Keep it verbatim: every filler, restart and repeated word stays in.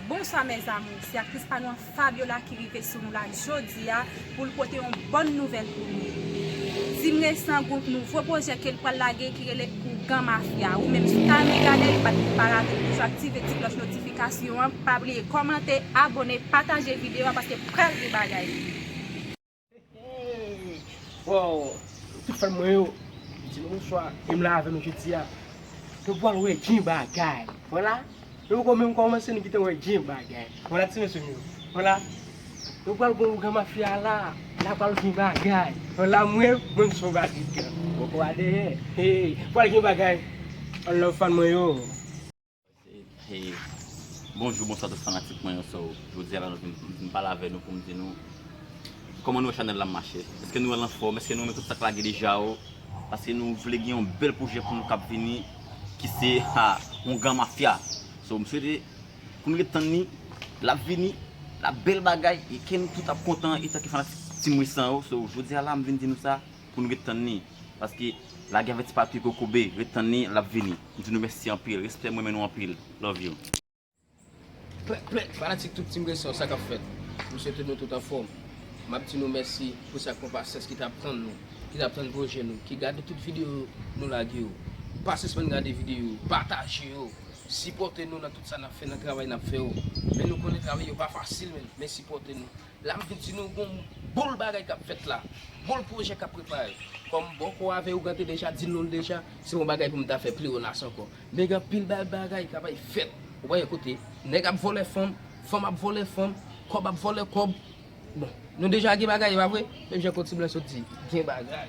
Bonswa mes amours, se aktris pa nou an Fabiola ki rive sou nou la jodi a pou l pote yon bòn nouvèl pou nou. Team Resan gon nouvo pwojè ke l pral lage ki rele Ougan Mafya. Ou menm si w ta renmen gade l, pa bliye pa rate l, toujou aktive ti klòch notifikasyon an, pa bliye kòmante, abòne, pataje videyo a paske pral gen bagay. Hey! Wow! Tout fan mwen yo, di nou bonswa, e m la avè nou jodi a. Nou pral wè gen bagay. Vwala, nou poko menm kòmanse, nou gentan wè gen bagay. Vwala, ti mesye m yo. Vwala, nou pral gon Ougan Mafya la, la pral gen bagay. Vwala, mwen, mwen m se yon bagay. Poko a dèyè. Hey! Pral gen bagay. Ann love fan mwen yo. Hey, bonjou, bonswa tout fanatik mwen yo. So, jodi a la nou vin, m vin pale avè nou pou m di nou kòman nou wè chanèl la mache. Èske nou wè l anfòm? Èske nou renmen tout sa k lage deja yo? Paske nou vle gen yon bèl pwojè pou nou k ap vini ki se ha, Ougan Mafya. So, m swete pou nou ret tann li, l ap vini, l ap bèl bagay e ke nou tout ap kontan etanke fanatik Team Resan yo. So, jodi a la m vin di nou sa. Pou nou ret tann li. Paske lagè avèti pa touye kokobe, ret tann li, l ap vini. M di nou mèsi anpil, respè, m renmen nou anpil. Love you. Plèk, plèk, fanatik tout Team Resan, sa k ap fèt? M swete nou tout anfòm. M ap di nou mèsi pou sa k pran pasyans ki t ap tann nou, ki t ap tann pwojè nou, ki gade tout videyo nou lage yo. Pa sispann gade videyo yo, pataje yo, sipòte nou nan tout sa n ap fè, nan travay n ap fè yo. Men nou konnen travay yo pa fasil menm, men sipòte nou. La m vin di nou gon boul bagay k ap fèt la, boul pwojè k ap prepare. Kòm Bòkò avè Ougan te deja di nou l deja, se yon bagay pou m ta fè pi wonas ankò. Men gen anpil bèl bagay k ap fèt. Ou pa wè kote nèg ap vòlè fanm, fanm ap vòlè fanm, kòb ap vòlè kòb. Bon, nou deja gen bagay, e pa vre? Menm jan Kotib lan sot di, gen bagay.